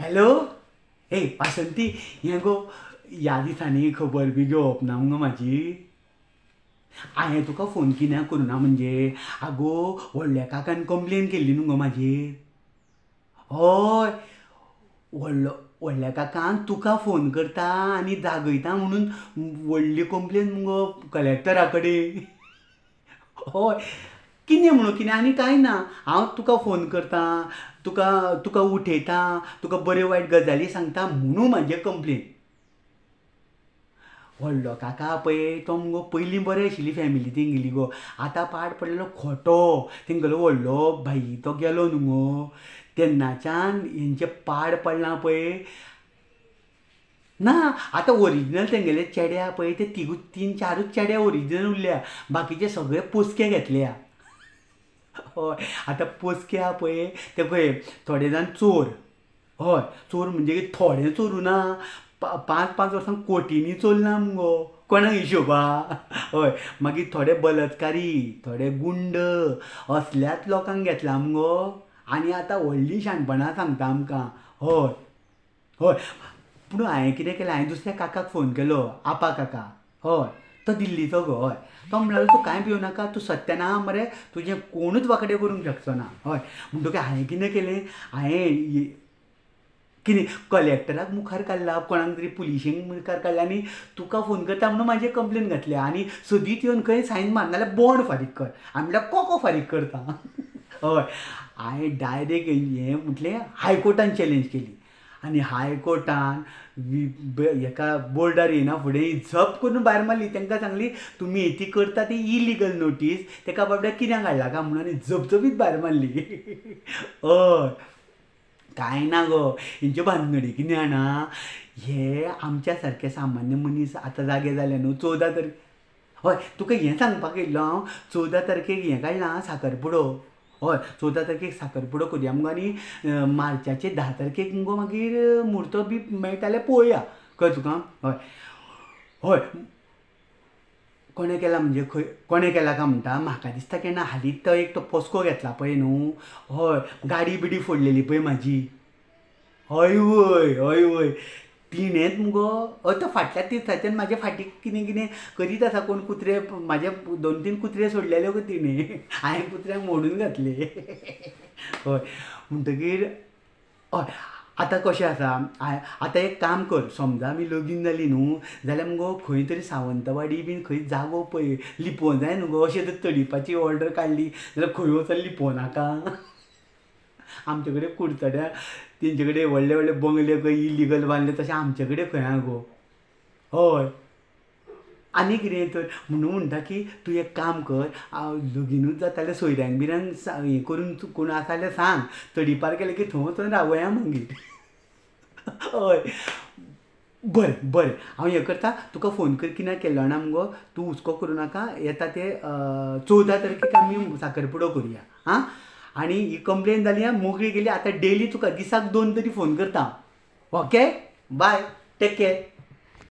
Hello ए वासंती, हें गो ह्या दिसांनी खबर बी घेवप ना मुगो म्हाजी. हांवें तुका फोन कित्याक करूं ना म्हणजे, आगो व्हडल्या काकान कंप्लेन केल्ली न्हू गो म्हाजेर. हय, व्हडलो व्हडल्या काकान तुका फोन करता आनी जागयता म्हणून व्हडली कंप्लेन मुगो कलेक्टरा कडेन. हय, कितें म्हणून कितें आनी कांय ना, हांव तुका फोन करता, तुका तुका उठयता, तुका बऱ्यो वायट गजाली सांगता म्हणून म्हाजें कंप्लेन. व्हडलो काका पळय तो मुगो पयलीं बरें आशिल्ली फॅमिली तेंगेली गो, आतां पाड पडलेलो खोटो. तेंगेलो व्हडलो भाई तो गेलो न्हू गो, तेन्नाच्यान हेंचें पाड पडलां पळय. ना आतां ओरिजिनल तेंगेले चेड्या पळय ते तिगूच तीन चारूच चेडे ओरिजिनल उरल्या, बाकीचे सगळे पोसके घेतल्या. हय, आतां पोसके आहा पळय ते पळय थोडे जाण चोर. हय, चोर म्हणजे थोडे चोरूं ना, 5 5 वर्सां कोटींनी चोरला मुगो, कोणाक हिशोबा. हय, मागीर थोडे बलात्कारी, थोडे गुंड, असल्याच लोकांक घेतला मुगो. आनी आतां व्हडलीं शाणपणां सांगता आमकां. हय हय, पूण हांवें कितें केलें, हांवें दुसऱ्या काकाक फोन केलो, आपा काका. हय, तो दिल्लीचो गो. हय, तो म्हणलो तूं कांय भिवू नाका, तूं सत्यान आहा मरे, तुजें कोणूच वांकडें करूंक शकचो ना. हय, म्हणटकीर हांवें कितें केलें, हांवें कितें कलेक्टराक मुखार काडला, कोणाक तरी पुलिशेंक मुखार काडला आनी तुका फोन करता म्हणून म्हाजेर कंप्लेन घातल्या. आनी सदींच येवन खंय सायन मार नाल्यार बॉन्ड फारीक कर, हांवें म्हणल्यार कोको फारीक करता. हय, हांवें डायरेक्ट हें म्हटलें हायकोर्टान चॅलेंज केली आनी हायकोर्टान हेका बोर्डार येना फुडें झप करून भायर मारली. तांकां सांगली तुमी ती करता ती इलिगल नोटीस, तेका बाबड्याक कित्याक हाडला काय म्हणून, आनी झपझपीत भायर मारली. हय, कांय ना गो हेंच्यो भानगडी कितें जाणा, हे आमच्या सारके सामान्य मनीस आतां जागे जाले न्हू. 14 तारखेक, हय तुका हें सांगपाक येयल्लो हांव, 14 तारखेक हें काडलां साकरपुडो. हय, 14 तारखेक साकरपुडो करुया मुगो आनी मार्चाचे 10 तारखेक मुगो मागीर म्हुर्तो बी मेळटा जाल्यार पळोवया. कळ्ळें तुका? हय हय, कोणें केला म्हणजे खंय कोणें केला काय म्हणटा, म्हाका दिसता केन्ना हालींच तो एक तो पोसको घेतला पळय न्हू. हय, गाडी बिडी फोडलेली पळय म्हाजी. हय वय, हय वय, तिणेंच मुगो. हय, तो फाटल्या दिसाच्यान म्हाज्या फाटीक कितें कितें करीत आसा. कोण कुत्रे म्हाजे 2 3 कुत्रे सोडलेले गो तिणें, हांवें कुत्र्यांक मोडून घातले. हय, म्हणटकीर हय आतां कशें आसा, आतां एक काम कर, समजा आमी लगीन जालीं न्हू जाल्यार मुगो खंय तरी सावंतवाडी बीन खंय जागो पळय लिपोवंक जाय न्हू गो. अशें जर तडीपाची ऑर्डर काडली जाल्यार खंय वचोन लिपोवं नाका. आमचे कडेन कुडचड्या तेंचे कडेन व्हडले व्हडले बंगले खंय इलिगल बांदले, तशें आमचे कडेन खंय आहा गो. हय, आनी कितें तर म्हणून म्हणटा की तूं एक काम कर, लगीनूच जाता जाल्यार सोयऱ्यांक बिऱ्यांक हें करून कोण आसा जाल्यार सांग, तडीपार केलें की थंय वचोन रावया मागीर. हय, बरें बरें, हांव हें करता, तुका फोन कर कित्याक केल्लो ना मुगो, तूं हुस्को करूं नाका. येता ते 14 तारखेक आमी साकरपुडो करुया. आं, आनी ही कंप्लेन जाली आं, मोकळी गेली. आतां डेली तुका दिसाक 2 तरी फोन करता. Okay, bye, take care.